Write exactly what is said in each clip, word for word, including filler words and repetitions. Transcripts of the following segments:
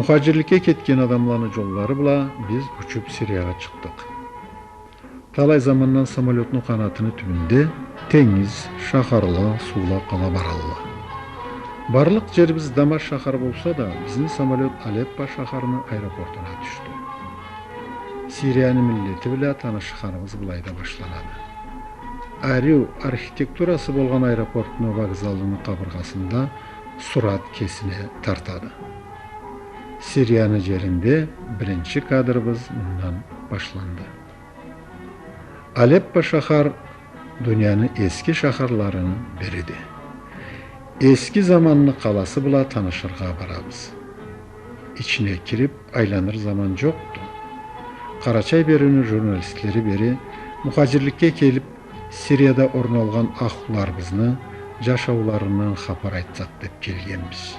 Мухаджирликге кетген адамланы джоллары бла биз учуп Сириягъа чыкъдыкъ. Талай замандан самолётну къанатыны тюбюнде тенгиз, шахарла, суула къала баралла. Барлыкъ джерибиз Дамаск шахар болса да, бизни самолёт Алеппо шахарны аэропортуна тюшдю. Сирияны миллети бла танышханыбыз былайда башланады. Ариу архитектурасы болгъан аэропортну вокзалыны къабыргъасында сурат кесине тартады. Сирияны джеринде биринчи кадрыбыз мындан башланды. Алеппо шахар дунияны эски шахарларыны бириди. Эски заманны къаласы бла танышыргъа барабыз. Ичине кирип айланыр заман джокъду. Къарачай бериуню журналистлери бери мухаджирликге келип, Сирияда орун алгъан ахлуларыбызны джашауларындан хапар айтсакъ деп келгенбиз.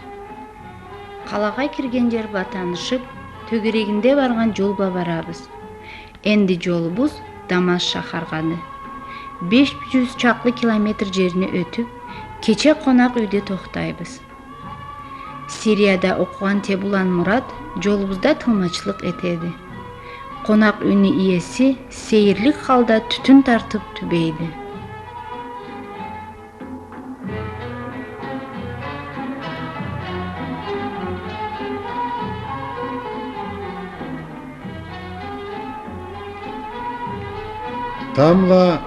Къалагъа кирген джер бла танышып, тёгерегинде баргъан джол бла барабыз. Энди джолубуз Дамаск шахаргъады. Беш джюз чакълы километр джерни ётюп, кече къонакъ юйде тохтайбыз. Сирияда окъугъан Тебулан Мурат джолубузда тылмачлыкъ этеди. Къонакъ юйню иеси сейирлик халда тютюн тартып тюбейди. Тамбла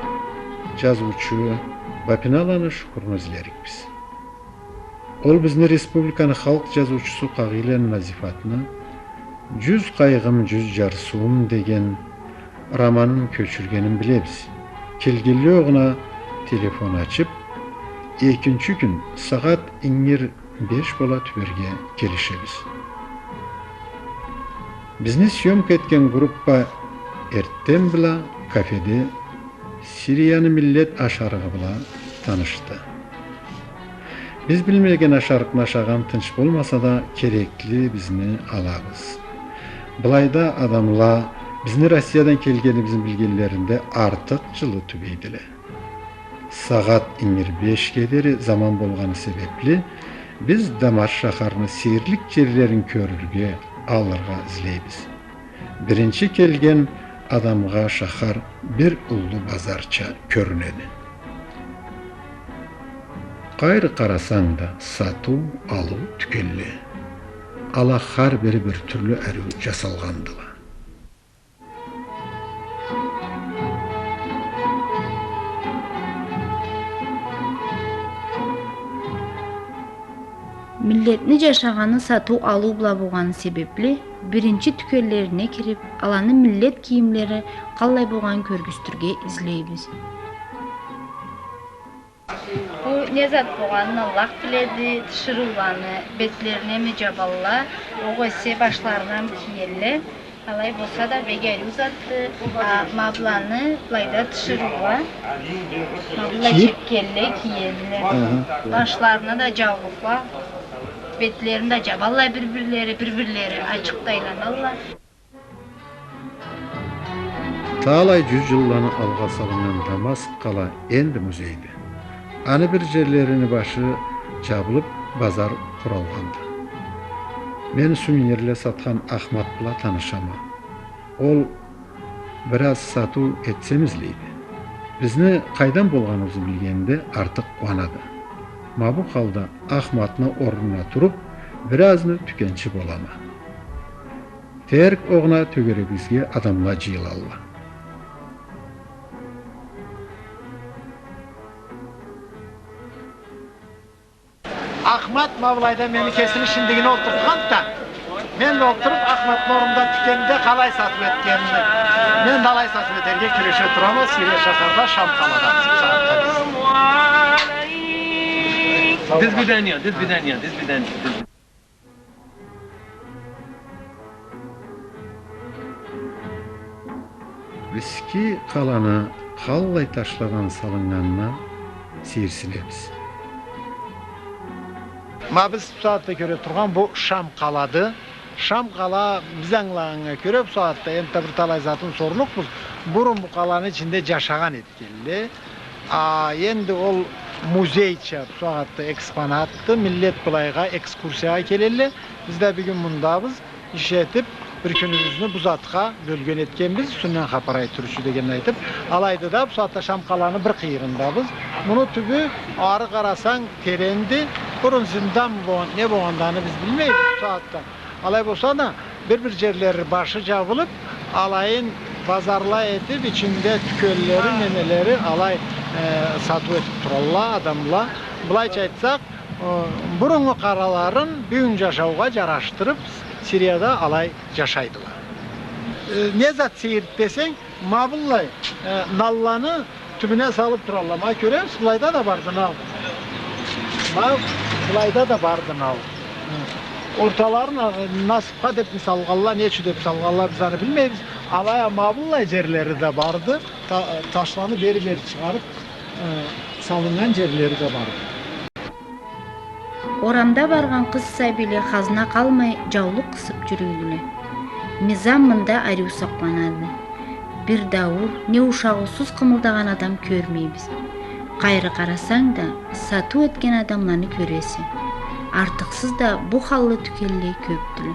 джазыучу Бапиналаны Шукурну излерикбиз. Ол бизни республиканы халкъ джазыучусу Къагъыйланы Назифатны «Джюз къайгъым, джюз джарсыуум» деген романын кёчюргенин билебиз. Келгенлей огъуна телефон ачып, экинчи кюн сагъат ингир беш бола тюберге келишебиз. Бизни съёмка этген группа эртден бла кафеде Сирияны миллет ашарыгъы бла танышды. Биз билмеген ашарыкъны ашагъан тынч болмаса да, керекли бизни алабыз. Былайда адамла бизни Россиядан келгенибизни билгенлеринде артыкъ джылы тюбейдиле. Сагъат ингир бешге дери заман болгъаны себепли, биз Дамаск шахарны сейирлик джерлерин кёрюрге, алыргъа излейбиз. Биринчи келген адамгъа шахар бир уллу базарча кёрюнеди. Къайры къарасанг да, сатыу, алыу тюкенле. Ала хар бири бир тюрлю ариу джасалгъандыла. Миллетни джашагъаны сатыу-алыу бла болгъаны себепли, биринчи тюкенлерине кирип, аланы миллет кийимлери къаллай болгъанын кёргюзтюрге излейбиз. Бу не зат болгъанын Аллах биледи, тиширыуланы бетлерине ми джабалла, огъесе башларына ми киелле. Алай болса да, бек ариу затды. А, ма быланы былайда тиширыула. Ма былай чепкенле киелле. Аха. Башларына да джаулукъла, бетлерин да джабалла бир-бирлери, бир-бирлери ачыкъ да айланалла. Талай джюз джылланы алгъа салыннган Дамаск къала энди музейди. Аны бир джерлерини башы джабылып, базар къуралгъанды. Мен сувенирле сатхан Ахмат бла танышама. Ол бир аз сатыу этсем излейди. Бизни къайдан болгъаныбызны билгенинде артыкъ къууанады. Ма бу халда Ахматны орнуна туруп, бир азны тюкенчи болама. Терк огъуна тёгерегибизге адамла джыйылалла. Ахмат ма былайда мени кесини шиндигине олтуртханды да, мен да олтуруп, Ахматны орнунда тюкенде къалай сатыу этгенин, мен да алай сатыу этерге кюреше турама. Сирия шахарда, Шам къалада бу сагъатда биз. До свидания, до свидания, до свидания. Эски къаланы къаллай ташладан салыннганына сейирсинебиз. Ма биз бусагъатда кёре тургъан бу Шам къалады. Шам къала, биз ангылагъаннга кёре, бусагъатда энтда бир талай затын сорлукъбуз. Бурун бу къаланы ичинде джашагъан эди келле. А энди ол музейча бусагъатда экспонатды. Миллет былайгъа экскурсиягъа келелле. Биз да бюгюн мындабыз. иш этип, бир кюнюбюзню бу затха бёлген этгенбиз, юсюнден хапар айтыр ючюн дегенни айтып, алайды да, бу сагъатда Шамхаланы бир къыйырындабыз. Муну тюбю, ары къарасанг, теренди. Бурун зинданмы болгъан, не болгъанын биз билмейбиз бу сагъатда. Алай болса да, бир-бир джерлери башы джабылып, алайын базарла этип, ичинде тюкенлери, немелери алай, э, сатыу этип туралла адамла. Былайча айтсакъ, э, буруннгу къараларын бюгюн джашаугъа джарашдырып, Сирияда алай джашайдыла. Э, не зат сейирди десенг, ма быллай, э, налланы тюбюне салып туралла. Ма кёремисиз, былайда да барды нал. Ма былайда да барды нал. Орталарын, а, насыпха деп салгъанла, не ючюн деп салгъанла, биз аны билмейбиз. Алай а ма быллай джерлери да барды. Та-, ташланы бери-бери чыгъарып, э, салыннган джерлери да барды. Орамда баргъан къыз сабийле хазна къалмай джаулукъ къысып джюрюйдюле. Мизам мында ариу сакъланады. Бир да ауур, не ушагъыусуз къымылдагъан адам кёрмейбиз. Къайры къарасанг да, сатыу этген адамланы кёресе. Артыкъсыз да бу халлы тюкенле кёпдюле.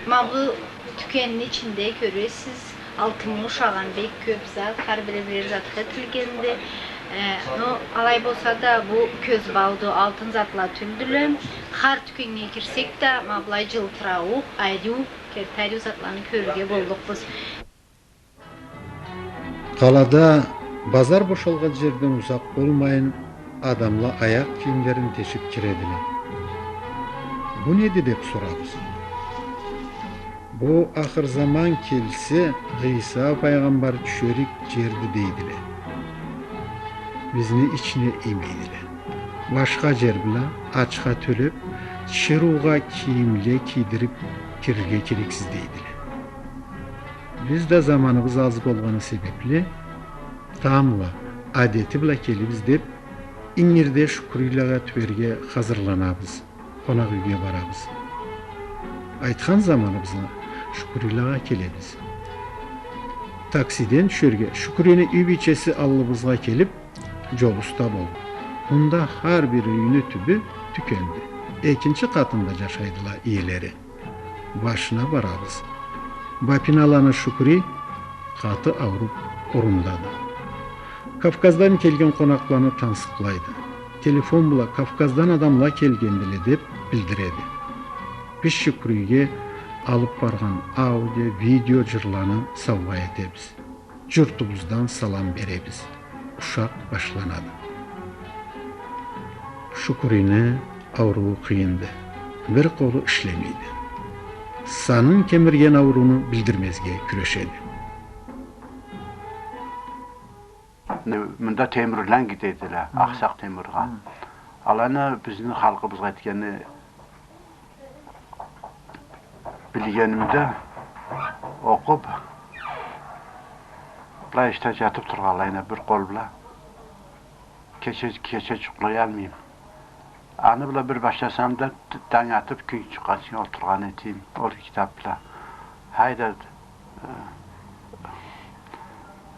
Ма бу тюкенни ичинде кёресиз, алтыннга ушагъан бек кёп зат, хар бири бирер затха этилгенди. Э, но алай болса да, бу кёз бауду, алтын затла тюлдюле. Хар тюкеннге кирсек да, ма былай джылтырауукъ, ариу, керти ариу затланы кёрюрге боллукъбуз. Къалада базар бошалгъан джерден узакъ болмайын, адамла аякъ кийимлерин тешип киредиле. Бу неди деп сорабыз. Бу ахыр заман келсе, Гъыйса пайгъамбар тюшерик джерди дейдиле. Бизни ичине иймейдиле. Башха джер бла ачха тёлеп, чырыугъа кийимле кийдирип кирирге керексиз дейдиле. Биз да заманыбыз аз болгъаны себепли, тамбла, адети бла келебиз деп, ингирде Шукурилагъа тюберге хазырланабыз, къонакъ юйге барабыз. Айтхан заманыбызда Шукурилагъа келебиз. Таксиден тюшерге Шукурини юй бийчеси аллыбызгъа келип, джол уста болду. Мында хар бир юйню тюбю тюкенди. Экинчи къатында джашайдыла иелери. Башына барабыз. Бапиналаны Шукури къаты ауруп, орамдады. Кавказдан келген къонакъланы тансыкълайды. Телефон бла Кавказдан адамла келгендиле деп билдиреди. Биз Шукуриге алып баргъан аудио, видео джырланы саугъа этебиз. Джуртубуздан салам беребиз. Ушакъ башланады. Шукурини ауруу къыйынды. Бир къолу ишлемейди. Санын кемирген аурууну билдирмезге кюрешеди. Мында Темурланы гитедиле, Ахсакъ Темургъа. Аланы бизни халкъыбызгъа этгени билгенимде, окъуп, былай ишде джатып тургъанлайына бир къол бла. Кече, кече джукълаялмайма. Аны бла бир башласам да, танг атып, кюн чыкъгъанчы олтургъан этеме ол китап бла. Хайда, э,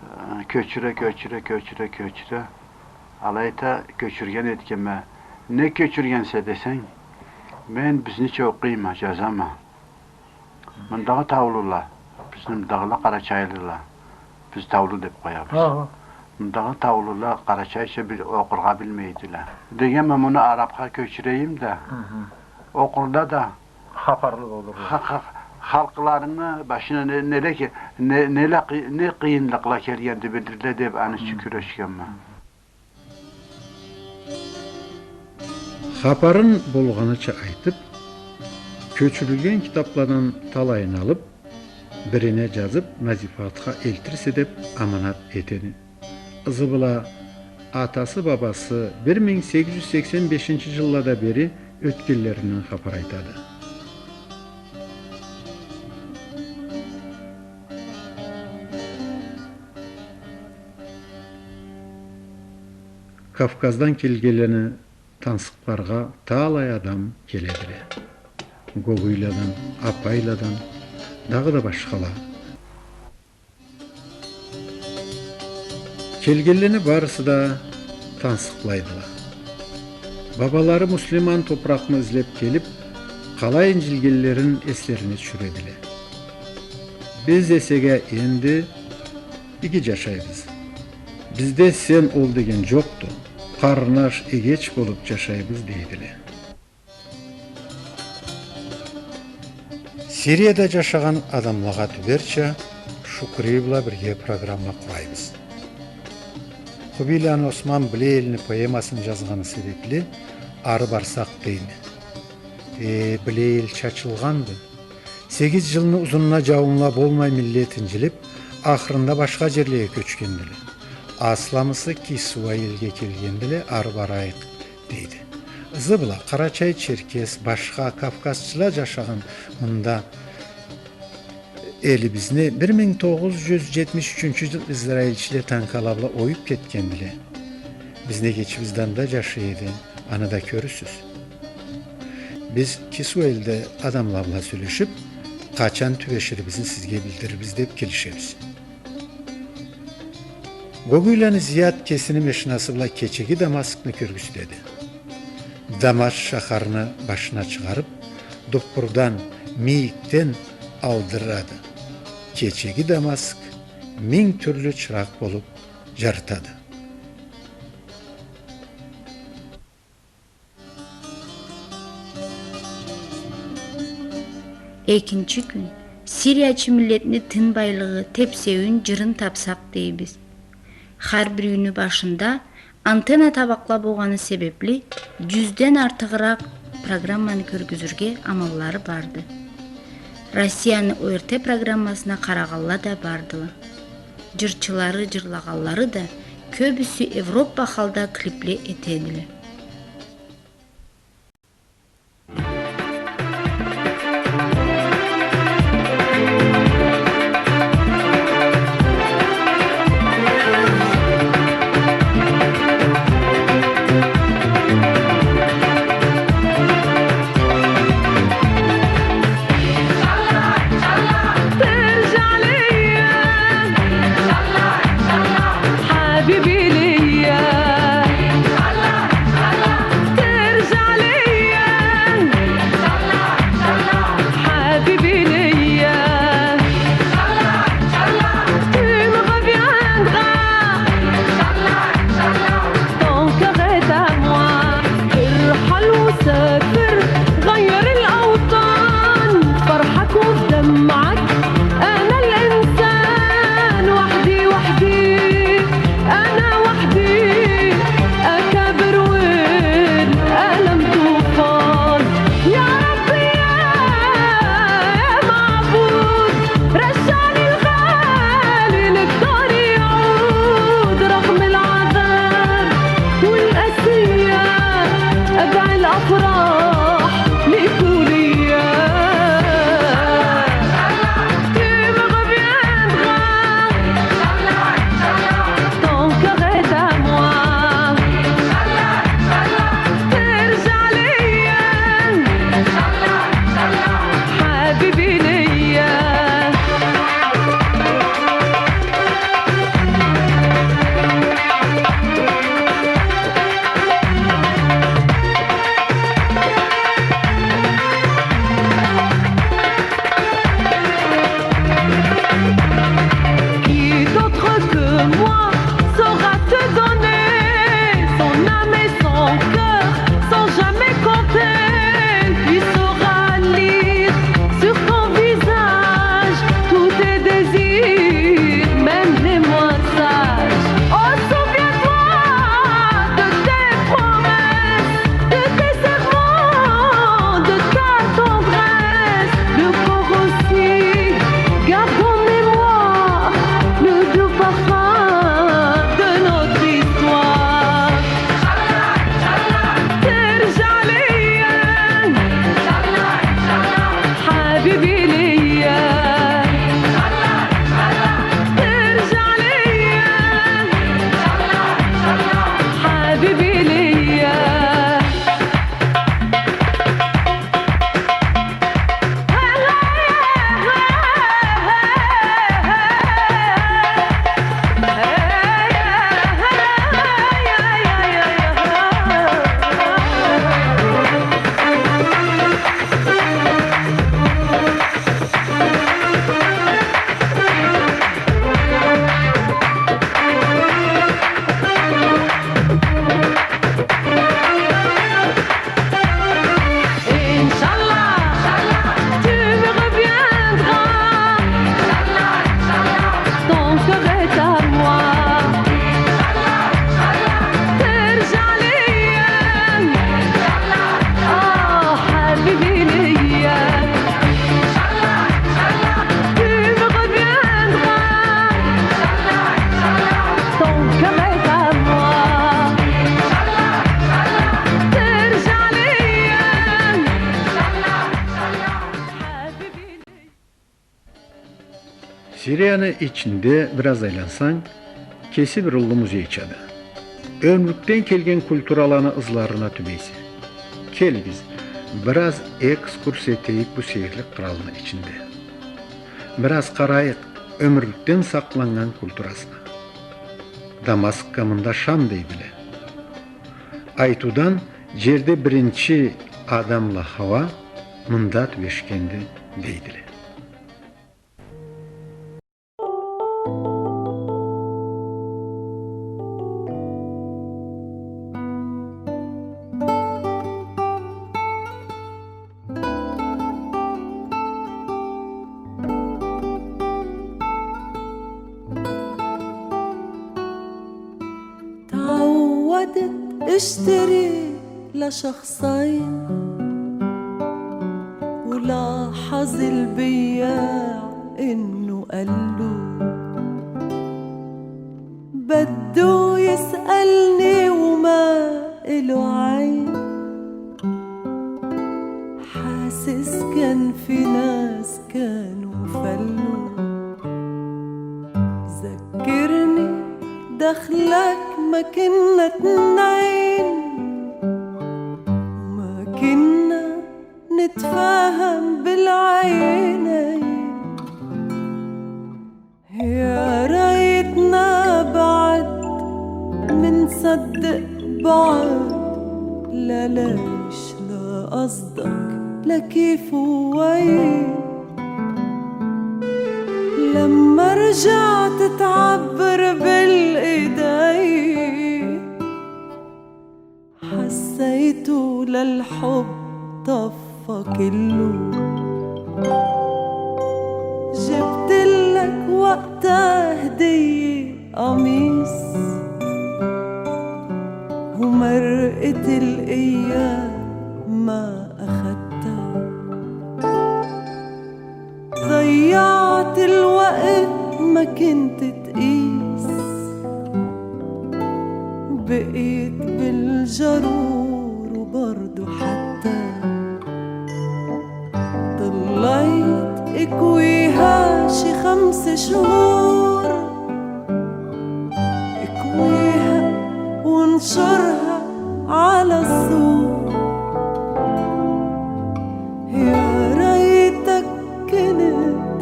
э, кёчюре, кёчюре, кёчюре, кёчюре. Алайда кёчюрген этгенме. Не кёчюргенсе десенг, мен бизнича окъуйма, джазама. Мындагъы таулула, бизни мындагъыла къарачайлыла, биз таулу деп къоябыз. Мындагъы таулула къарачайча бил-, окъургъа билмейдиле. Дегенме, муну арапха кёчюрейим да, окъурла да, хапарлы болурла. Ха-, ха-, халкъларыны башына не, неле ке-, не, неле къый-, не къыйынлыкъла келгенди билирле деп, аны ючюн кюрешгенме. Хапарын болгъаныча айтып, кёчюрюлген китапладан талайын алып, бирине джазып, Назифатха элтирсе деп аманат этеди. Ызы бла атасы-бабасы бир минг сегиз джюз сексен бешинчи джыллада бери ётгенлеринден хапар айтады. Кавказдан келгенлени тансыкъларгъа талай адам келедиле. Гогуйладан, Апайладан, дагъыда башхала. Келгенлени барысы да тансыкълайдыла. Бабалары муслиман топуракъны излеп келип, къалай инджилгенлерин эслерине тюшюредиле. Биз эсе энди иги джашайбыз. Бизде сен ол деген джокъду. Къарнаш, эгеч болуп джашайбыз, дейдиле. Сирияда джашагъан адамлагъа тюберча Шукри бла бирге программа къурайбыз. Хубийланы Осман Блейлни поэмасын джазгъаны себепли ары барсакъ дейме. Э, Блейл чачылгъанды. Сегиз джылны узунуна джауунла болмай миллет инджилип, ахырында башха джерлеге кёчгендиле. Асламысы Кисуа элге келгендиле, ары барайыкъ, дейди. Ызы бла къарачай-черкес, башха кавказчыла джашагъан мында элибизни бир минг тогъуз джюз джетмиш ючюнчю джыл израильчиле танкала бла оюп кетгендиле. Бизни эгечибиз да анда джашай эди, аны да кёрюрсюз. Биз Кисуа элде адамла бла сёлешип, къачан тюбеширибизни сизге билдирирбиз деп келишебиз. Гогуйланы Зият кесини машинасы бла кечеги Дамаскны кёргюзтеди. Дамаск шахарны башына чыгъарып, дуппурдан, мийикден алдырады. Кечеги Дамаск минг тюрлю чыракъ болуп джарытады. Экинчи кюн сириячы миллетни тынбайлыгъы, тепсеуюн, джырын тапсакъ дейбиз. Хар бир юйню башында антенна табакъла болгъаны себепли, джюзден артыгъыракъ программаны кёргюзюрге амаллары барды. Россияны ОРТ программасына къарагъанла да бардыла. Джырчылары, джырлагъанлары да кёбюсю Европа халда клипле этедиле. ارحل وسافر، غير الأوطان، فرحك ودمعك. أنا الإنسان وحدي، وحدي، أنا وحدي. أكابر وين ألم طوفان. يا ربي يا، يا معبود، رجعني الغالي للدار يعود، رغم العذاب والأسية، أدعي الأفراح لكل أيام. Tu me reviendras. Ton cœur est à moi. ترجع ليا. حبيبي ليا. Сирияны ичинде бир аз айлансанг, кеси бир уллу музейчады. Ёмюрлюкден келген культураланы ызларына тюбейсе. Келигиз, бир аз экскурс этейик бу сейирлик къралны ичинде. Бир аз къарайыкъ ёмюрлюкден сакъланнган культурасына. Дамаскха мында Шам дейдиле. Айтыудан, джерде биринчи Адамла Хауа мында тюбешгенди дейдиле. تعودت اشتري لشخصين، ولاحظ البياع إنه قالو بدو يسألني وما إلو عين. حاسس كان في ناس كانوا فلو. ذكرني دخلك ما كنا اتنين، ما كنا نتفاهم بالعينين. يا ريتنا بعد منصدق بعض، لا ليش لا قصدك لا كيف ووين. لما رجعت تعبر بالإيدين، حسيتو للحب طفى كلو. جبتلك وقتها هدية قميص، ومرقت الأيام ما أخدتها. ضيعت الوقت ما كنت تقيس، بقيت بالجرور وبرضو حتى ضليت اكويها شي خمس شهور، اكويها وانشرها على السور. يا ريتك كنت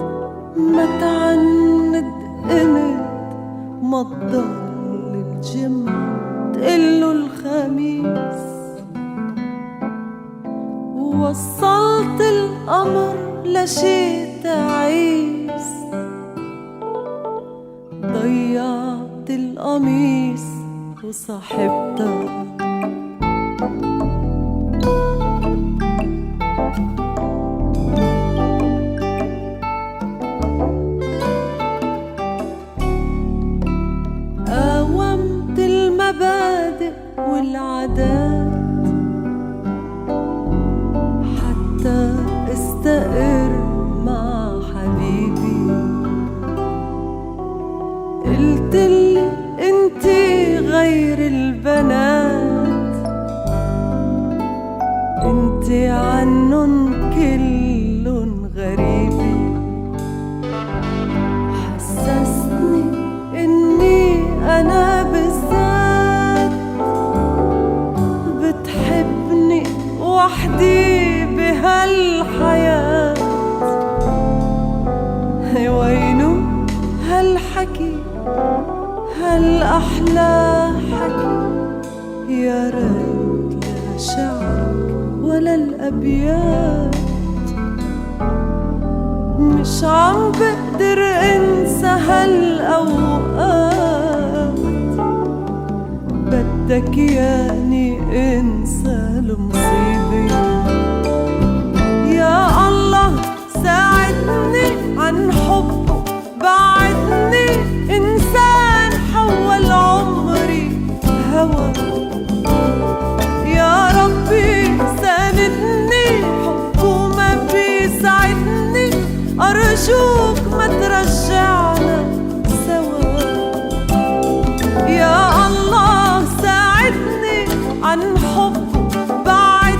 ما تعند، قمت ما تضل الجمعة تقلو الخميس. وصلت الأمر لشي تعيس، ضيعت القميص وصاحبتها. قاومت المبادئ والعادات حتى استقر مع حبيبي. قلتلي: انتي غير البنات، انتي عنن كلن غريبة. حسستني إني أنا بالذات بتحبني وحدي بهالحياة. وينو هالحكي، هالأحلى حكي؟ يا ريت لا شعرك ولا الأبيات. مش عم بقدر انسى هالأوقات. بدك ياني انسى المصيبة؟ يا الله، ساعدني عن حبه، بعدني إنسان حول عمري هوى. يا ربي ساندني، حبه ما بيسعدني، أرجوك ما ترجعنا سوا. يا الله ساعدني عن حبه، بعد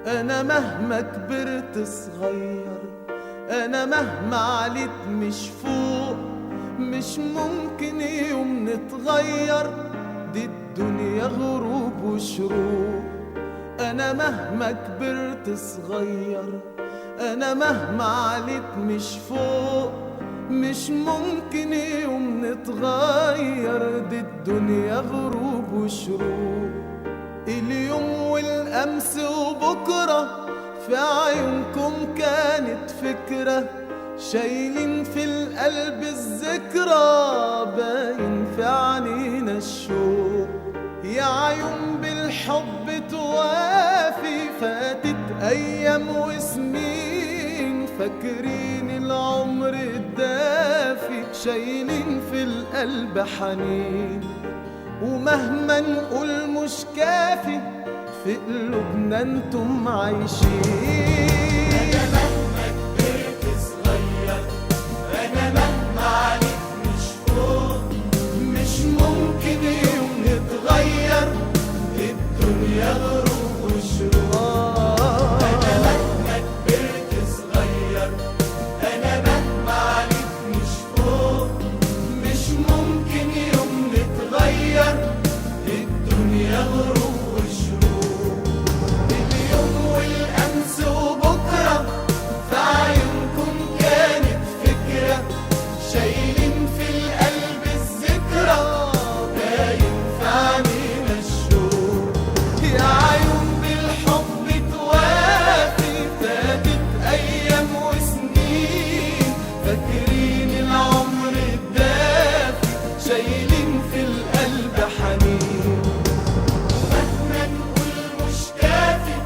أنا مهما كبرت صغير، أنا مهما عليت مش فوق، مش ممكن يوم نتغير، دي الدنيا غروب وشروق. أنا مهما كبرت صغير، أنا مهما عليت مش فوق، مش ممكن يوم نتغير، دي الدنيا غروب وشروق. اليوم والأمس وبكرة في عيونكم كانت فكرة، شايلين في القلب الذكرى، باين في عينينا الشوق. يا عيون بالحب توافي، فاتت أيام وسنين، فاكرين العمر الدافي، شايلين في القلب حنين. ومهما نقول مش كافي، في قلوبنا انتم عايشين. أنا مهما كبرت صغير، أنا مهما عليت مش فوق، مش ممكن يوم نتغير، الدنيا غروب وشروق. أنا مهما كبرت صغير، أنا مهما عليت مش فوق، مش ممكن يوم نتغير، الدنيا غروب وشروق. اليوم والأمس وبكرة في عيونكم كانت فكرة، شايلين في القلب الذكرى، باين في عينينا الشوق. يا عيون بالحب توافي، فاتت أيام وسنين، فاكرين العمر الدافي، شايلين في القلب حنين. ومهما نقول مش كافي،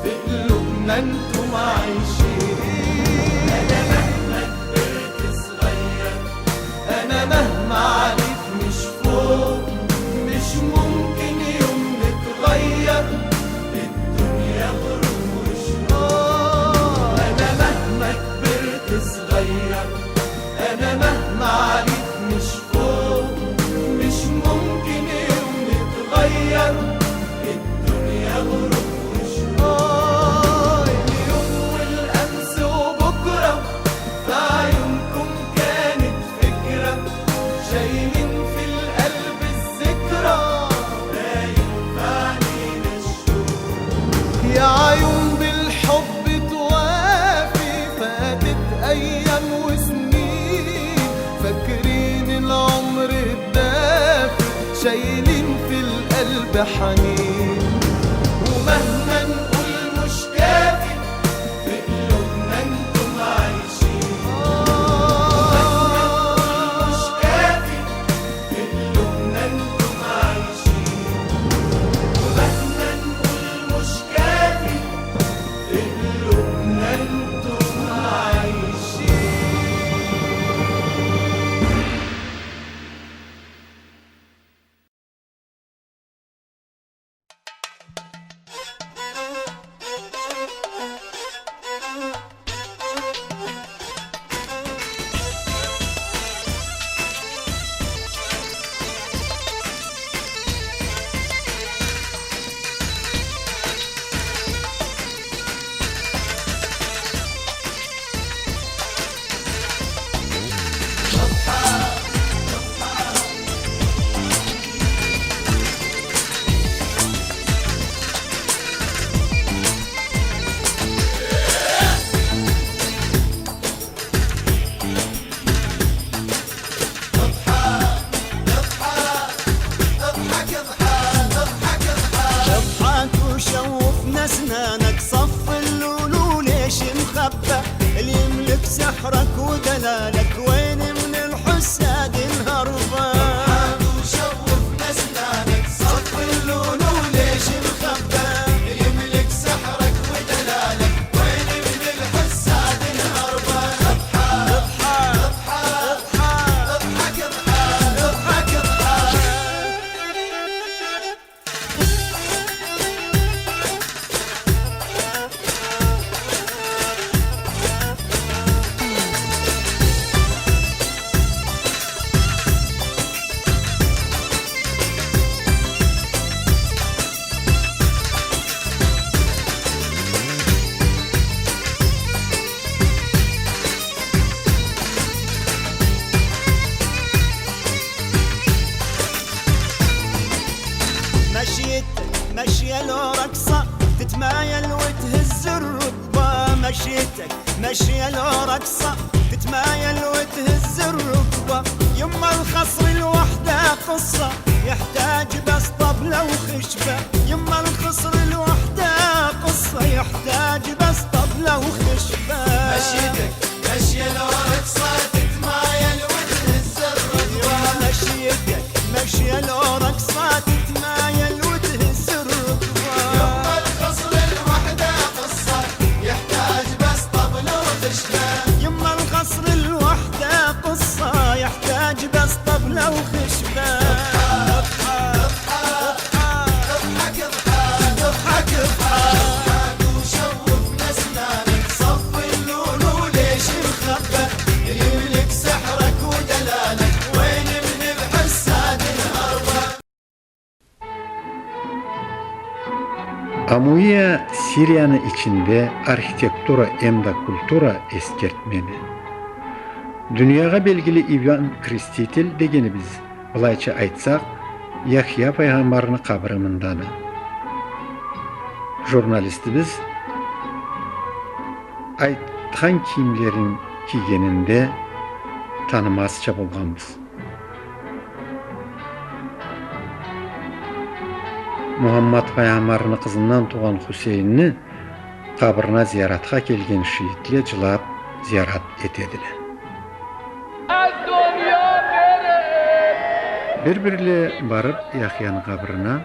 في قلوبنا انتم عايشين. أنا مهما كبرت صغير، أنا مهما عليت مش فوق، مش ممكن يوم نتغير، الدنيا غروب وشروق. أنا مهما كبرت صغير، أنا مهما عليت مش فوق، مش ممكن يوم نتغير، الدنيا غروب وشروق. اليوم والأمس وبكرة في عيونكم كانت فكرة، شايلين في القلب الذكرى، باين في عينينا الشوق. يا عيون بالحب توافي، فاتت أيام وسنين، فاكرين العمر الدافي، شايلين في القلب حنين. ومهما نقول مش كافي، في قلوبنا انتم عايشين. ومهما نقول مش كافي، في قلوبنا انتم عايشين. ومهما نقول مش كافي، في قلوبنا انتم عايشين. رقصة تتمايل وتهز الركبة، مشيتك مشية لو رقصة تتمايل وتهز الركبة. يما الخصر الوحدة قصة، يحتاج بس طبلة وخشبة. يما الخصر الوحدة قصة، يحتاج بس طبلة وخشبة. مشيتك مشية لو رقصة تتمايل وتهز الركبة. مشيتك مشية لو رقصة تتمايل وتهز الركبة. يما الخصر الوحدة قصة، يحتاج بس طبلة وخشبة. يما الخصر الوحدة قصة، يحتاج بس طبلة وخشبة. اضحك، اضحك، اضحك، اضحك، اضحك، اضحك وشوف نسنانك، صفي اللولو ليش مخبى، يملك سحرك ودلالك، وين من الحساد الهربان. Амуия Сирияны ичинде архитектура эмда культура эсгертмени. Дуниягъа белгили Иван Креститель дегенибиз, былайча айтсакъ, Яхья пайгъамбарны къабыры мындады. Журналистибиз айтхан кийимлерин кийгенинде танымазча болгъанбыз. Мухаммад пайгъамбарны къызындан туугъан Хусейинни къабырына зияратха келген шиитле джылап зиярат этедиле. Бир-бирле барып Яхьяны къабырына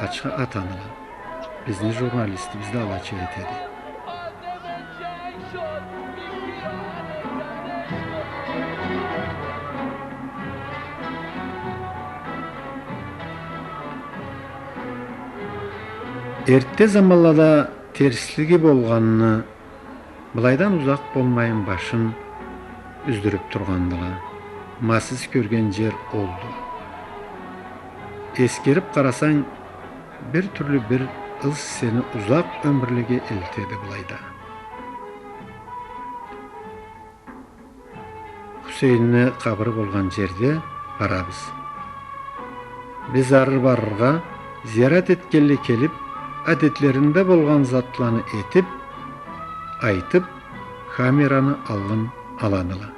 ачха атадыла. Бизни журналистибиз да алайча этеди. Эртте заманлада терслиги болгъанны, былайдан узакъ болмайын башын юздюрюп тургъандыла. Ма сиз кёрген джер олду. Эсгерип къарасанг, бир тюрлю бир ыз сени узакъ ёмюрлеге элтеди былайда. Хусейинни къабыры болгъан джерде барабыз. Биз ары барыргъа, зиярат этгенле келип, адетлеринде болгъан затланы этип, айтып, камераны аллын аладыла.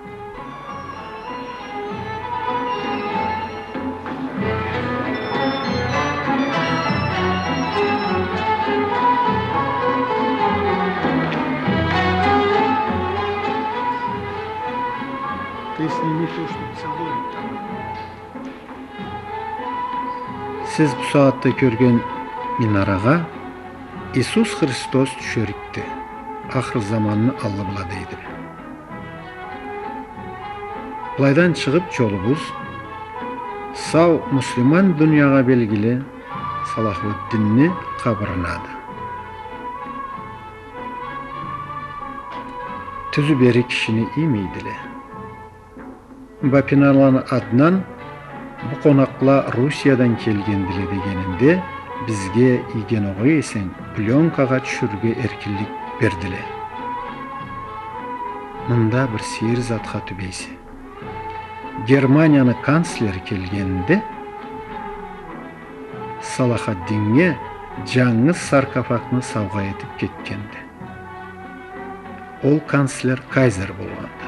Сиз бу сагъатда кёрген минарагъа Иисус Христос тюшерикди, ахыр заманны аллы бла дейдиле. Былайдан чыгъып джолубуз сау муслиман дуниягъа белгили Салахуддинни къабырынады. Тюзю бери кишини иймейдиле. Бапиналаны Аднан, бу къонакъла Русиядан келгендиле дегенинде, бизге ийген огъай эсенг, плёнкагъа тюшюрюрге эркинлик бердиле. Мында бир сейир затха тюбейсе. Германияны канцлери келгенинде, Салахаддиннге джангыз саркофагны саугъа этип кетгенди. Ол канцлер Кайзер болгъанды.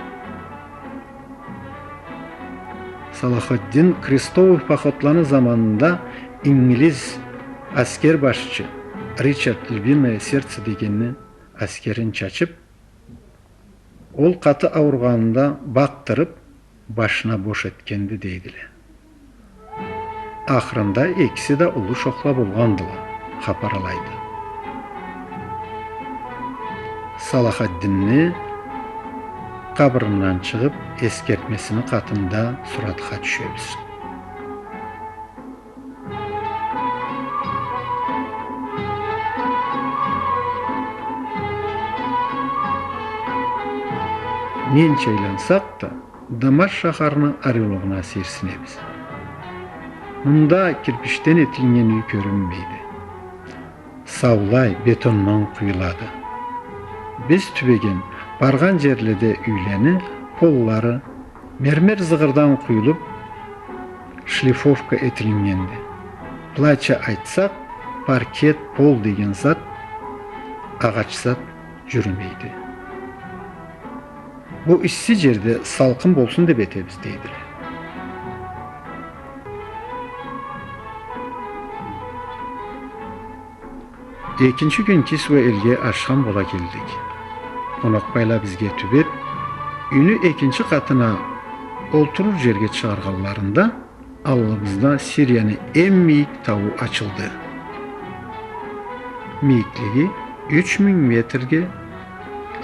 Салахаддин крестовый походланы заманында ингилиз аскер башчы Ричард Львиное Сердце дегенни аскерин чачып, ол къаты ауругъанында бакъдырып, башына бош этгенди дейдиле. Ахырында экиси да уллу шохла болгъандыла, хапар алайды. Салахаддинни къабырындан чыгъып, эсгертмесини къатында суратха тюшебиз. Ненча айлансакъ да, Дамаш шахарны ариулугъуна сейирсинебиз. Мында кирпичден этилиннген юй кёрюнмейди. Саулай бетондан къуюлады. Биз тюбеген, баргъан джерледе юйлени поллары мермер зыгъырдан къуюлуп, шлифовка этилиннгенди. Былайча айтсакъ, Паркет, пол деген зат, агъач зат джюрюмейди. Бу исси джерде салкъын болсун деб этебиз, дейдиле. Экинчи кюн Кисва элге ашхам бола келдик. Къонакъбайла бизге тюбеб, юйню экинчи къатына олтурур джерге чыгъаргъанларында, аллыбызда Сирияны эм мийик тауу ачылды. Мийиклиги юч минг метрге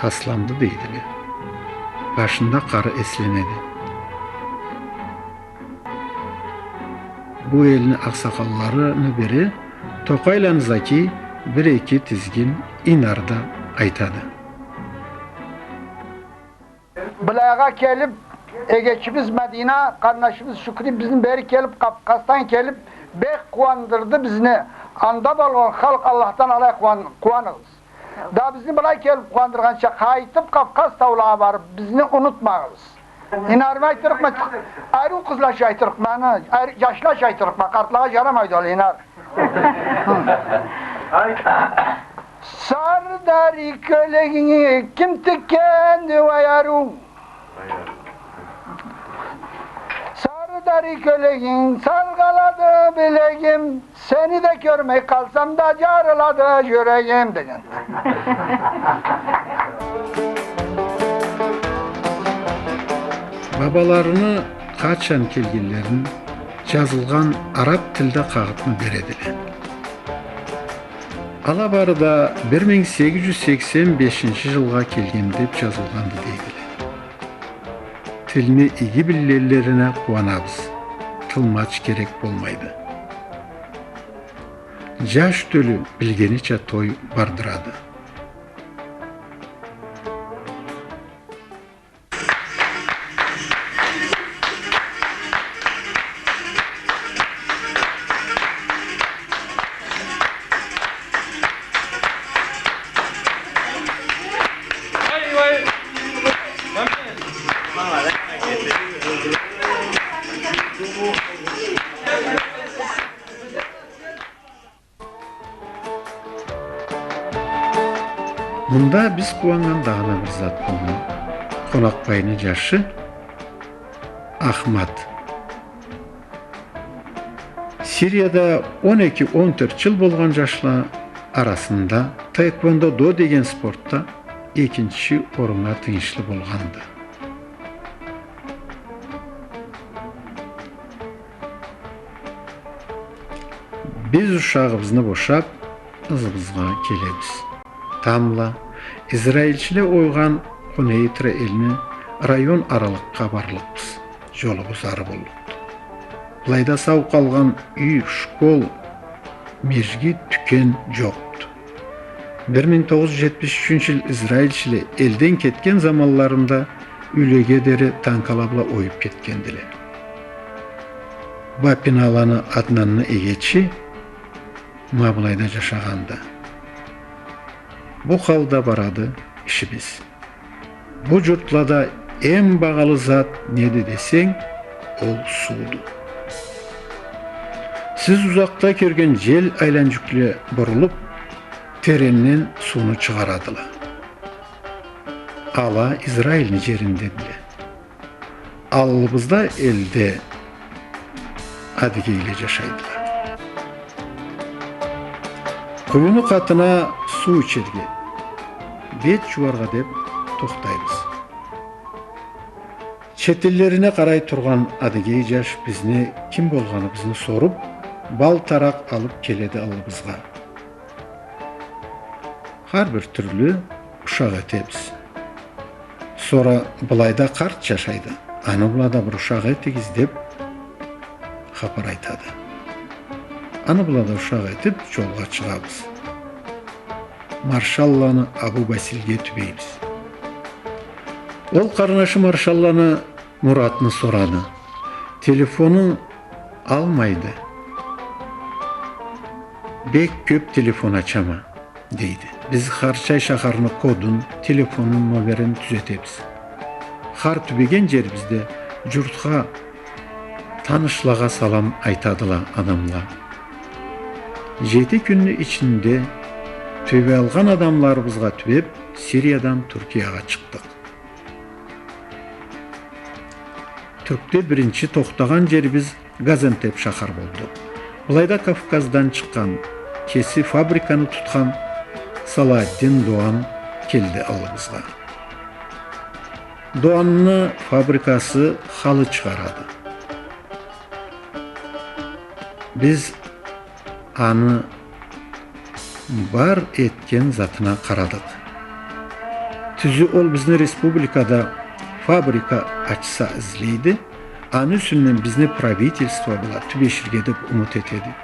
асламды, дейдиле. Башында къары эсленеди. Бу элни акъсакъалларыны бири Токъайланы Заки бир-эки тизгин Инарда айтады. Былайгъа келиб, эгечибиз Мадина, къарнашыбыз Шукри бизни бери келиб, Кавказдан келиб, бек къууандырды бизни. Анда болгъан халкъ Аллахдан алай къууан-, къууаныгъыз. Да бизни былай келиб къууандыргъанча, къайтыб Кавказ таулагъа барыб, бизни унутмагъыз. Инарымы айтырыкъма, ариу къызлача айтырыкъма, аны, ар-, джашлача айтырыкъма, къартлагъа джарамайды ол, Инар. Сары дари кёлегинги ким тикгенди, уай ариу? Сары дари кёлегинг, саргъалады билегим. Сени да кёрмей къалсам да, джарылады джюрегим, деген. Бабаларыны къачан келгенлерин джазылгъан араб тилде къагъытны бередиле. Ала бары да бир минг сегиз джюз сексен бешинчи джылгъа келген деб джазылгъанды, дейдиле. Тилни иги билгенлерине къууанабыз. Тылмач керек болмайды. Джаш тёлю билгенича той бардырады. Мында биз къууаннган дагъыда бир зат болду. Къонакъбайны джашы Ахмат. Сирияда он эки, он тёрт джыл болгъан джашла арасында таэквондо-до деген спортда экинчи оруннга тыйыншлы болгъанды. Биз ушагъыбызны бошаб, ызыбызгъа келебиз. Тамбла, израильчиле ойгъан Къунейтра элни район аралыкъгъа барлыкъбыз. Джолубуз ары боллукъду. Былайда сау къалгъан юй, школ, межгит, тюкен джокъду. Бир минг тогъуз джюз джетмиш ючюнчю джыл израильчиле элден кетген заманларында юйлеге дери танкала бла оюб кетгендиле. Бапиналаны Аднанны эгечи ма былайда джашагъанды. Бу халда барады ишибиз. Бу джуртлада эм багъалы зат неди десенг, ол сууду. Сиз узакъда кёрген джел айланджюкле бурулуб, теренден сууну чыгъарадыла. Ала Израильни джериндедиле. Аллыбызда элде адыгейле джашайдыла. Къуюну къатына суу ичерге, бет джууаргъа деб тохтайбыз. Четинлерине къарай тургъан адыгей джаш бизни ким болгъаныбызны соруб, бал таракъ алыб келеди аллыбызгъа. Хар бир тюрлю ушакъ этебиз. Сора былайда къарт джашайды, аны бла да бир ушакъ этигиз, деб хапар айтады. Аны бла да ушакъ этиб, джолгъа чыгъабыз. Маршалланы Абу Басилге тюбейбиз. Ол къарнашы Маршалланы Муратны сорады. Телефону алмайды. Бек кёб телефон ачама, дейди. Биз Харчай шахарны кодун, телефонун номерин тюзетебиз. Хар тюбеген джерибизде джуртха, танышлагъа салам айтадыла адамла. Жети кюнню ичинде тюбей алгъан адамларыбызгъа тюбеп, Сириядан Тюркиягъа чыкъдыкъ. Тюркде биринчи тохтагъан жерибиз Газиантеп шахар болду. Былайда Кавказдан чыкъгъан, кеси фабриканы тутхан Салааддин Дуан келди аллыбызгъа. Дуанны фабрикасы халы чыгъарады. Биз аны бар этген затына къарадыкъ. Тюзю, ол бизни республикада фабрика ачса излейди, аны юсюнден бизни правительство бла тюбеширге деп умут этеди.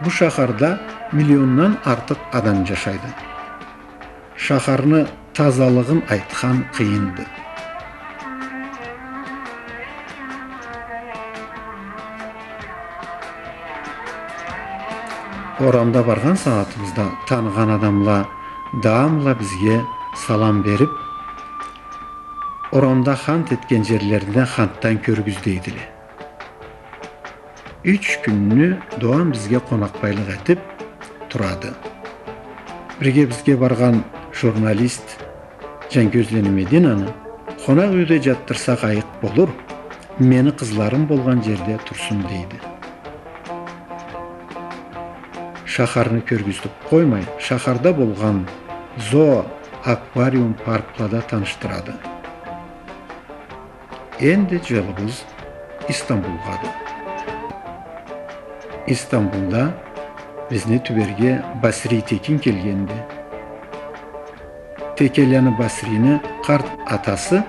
Бу шахарда миллиондан артыкъ адам жашайды. Шахарны тазалыгъын айтхан къыйынды. Орамда баргъан сагъатыбызда таныгъан адамла даамла бизге салам берип, орамда хант этген жерлерине хантдан кёргюз дейдиле. Юч кюнню Дуан бизге къонакъбайлыкъ этип турады. Бирге бизге баргъан журналист Жанкёзлени Мединаны къонакъ юйде жатдырсакъ айыкъ болур, мени къызларым болгъан жерде турсун дейди. Шахарны кёргюзтюп къоймай, шахарда болгъан зоо, аквариум, парклада танышдырады. Энди жолубуз Истанбулгъады. Истанбулда бизни тюберге Басри Текин келгенди. Текеланы Басрини къарт атасы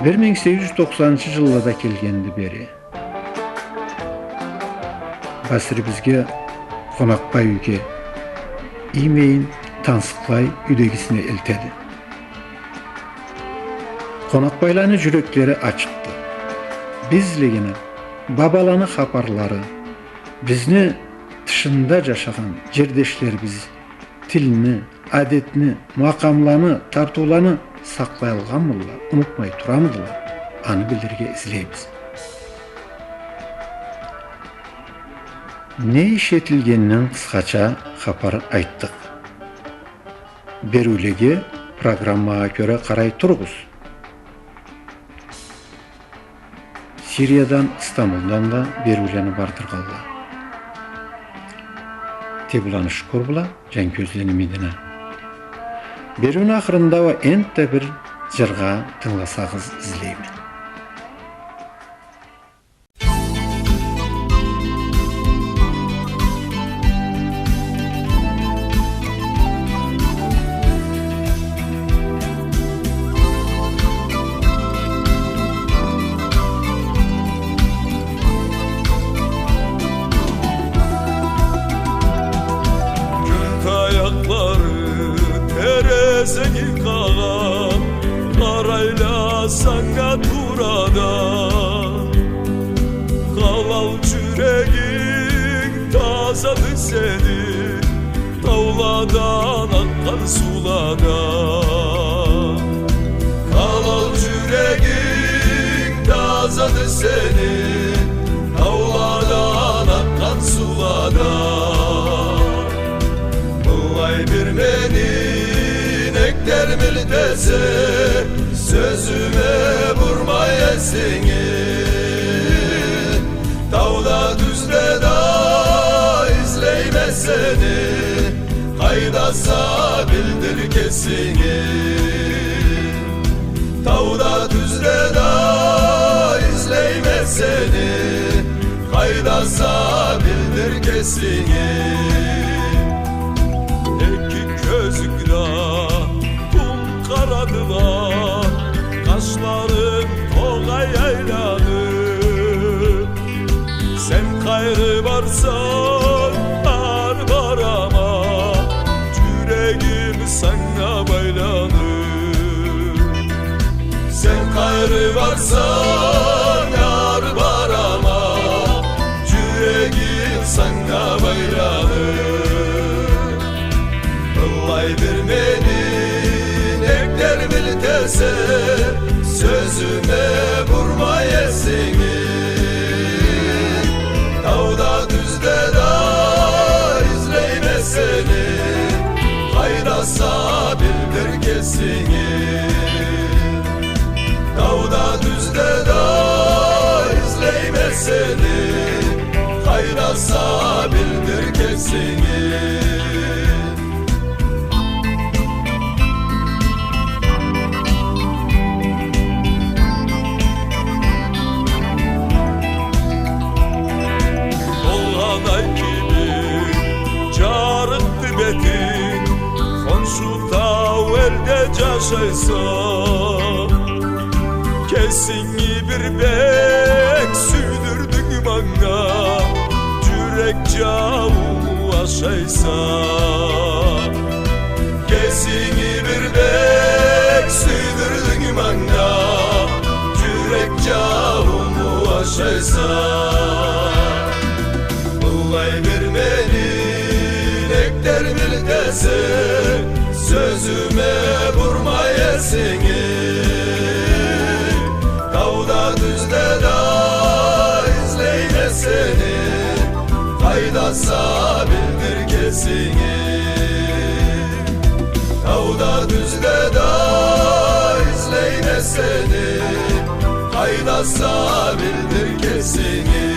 бир минг сегиз жюз токъсанынчы жыллада келгенди бери. Басри бизге къонакъбай юйге иймейин, тансыкълай юйдегисине элтеди. Къонакъбайланы жюреклери ачыкъды. Биз излегени бабаланы хапарлары, бизни тышында жашагъан жердешлерибиз, тилни, адетни, макъамланы, тартыуланы сакълай алгъанмыдыла, унутмай турамыдыла, аны билирге излейбиз. Не иш этилгенинден къысхача хапар айтдыкъ. Бериулеге программагъа кёре къарай туругъуз. Сириядан, Истанбулдан да бериулени бардыргъанла. Тебуланы Шукур бла Жанкёзлени Медина. Бериуню ахырында уа энтда бир жыргъа тынгыласагъыз излейме. Кюн таякълары терезени къагъа, къарайла санга турада. Халал жюрегинг тазады сени тауладан акъгъан суулада. Халал жюрегинг тазады сени тауладан акъгъан суулада. Былай бир мени нек термилтесе, сёзюме бурмай эсинги. Тауда, тюзде да излейме сени, къайдаса билдир кесинги. Тауда, тюзде да излейме сени, къайдаса билдир кесинги. Эки кёзюнг да къум къарадыла, къашларынг тогъай айланып. Сен къайры барсанг, ары барама, жюрегим санга байланып. Сен къайры барсанг, ары барама, жюрегим санга байланып. Былай бир мени нек термилтесе, сёзюме бурмай эсинги. Тауда, тюзде да Сени къайдаса, билдир кесинги. Болгъан ай кибик джарыкъды бетинг, хоншу тау элде джашайса. Кесинги бир бек сюйдюрдюнг манга, джюрек джаууму ашайса. Кесинги бир бек сюйдюрдюнг манга, джюрек джаууму ашайса. Быллай бир мени электер билтеси, сёзюме бурмай эсинги. Тауда, тюзде да излейме сени, къайдаса, билдир кесинги. Тауда, тюзде да излейме сени, къайдаса, билдир кесинги.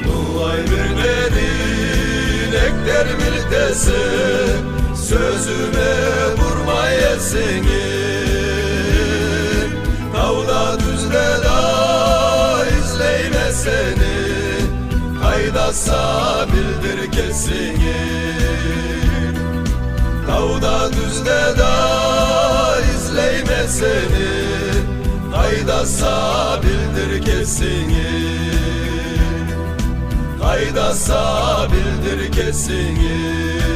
Быллай бир мени электер билтеси, сёзюме бурмай эсинги. Тауда, тюзде да излейме сени, къайдаса, билдир кесинги. Тауда, тюзде да излейме сени, къайдаса, билдир кесинги. Къайдаса, билдир кесинги.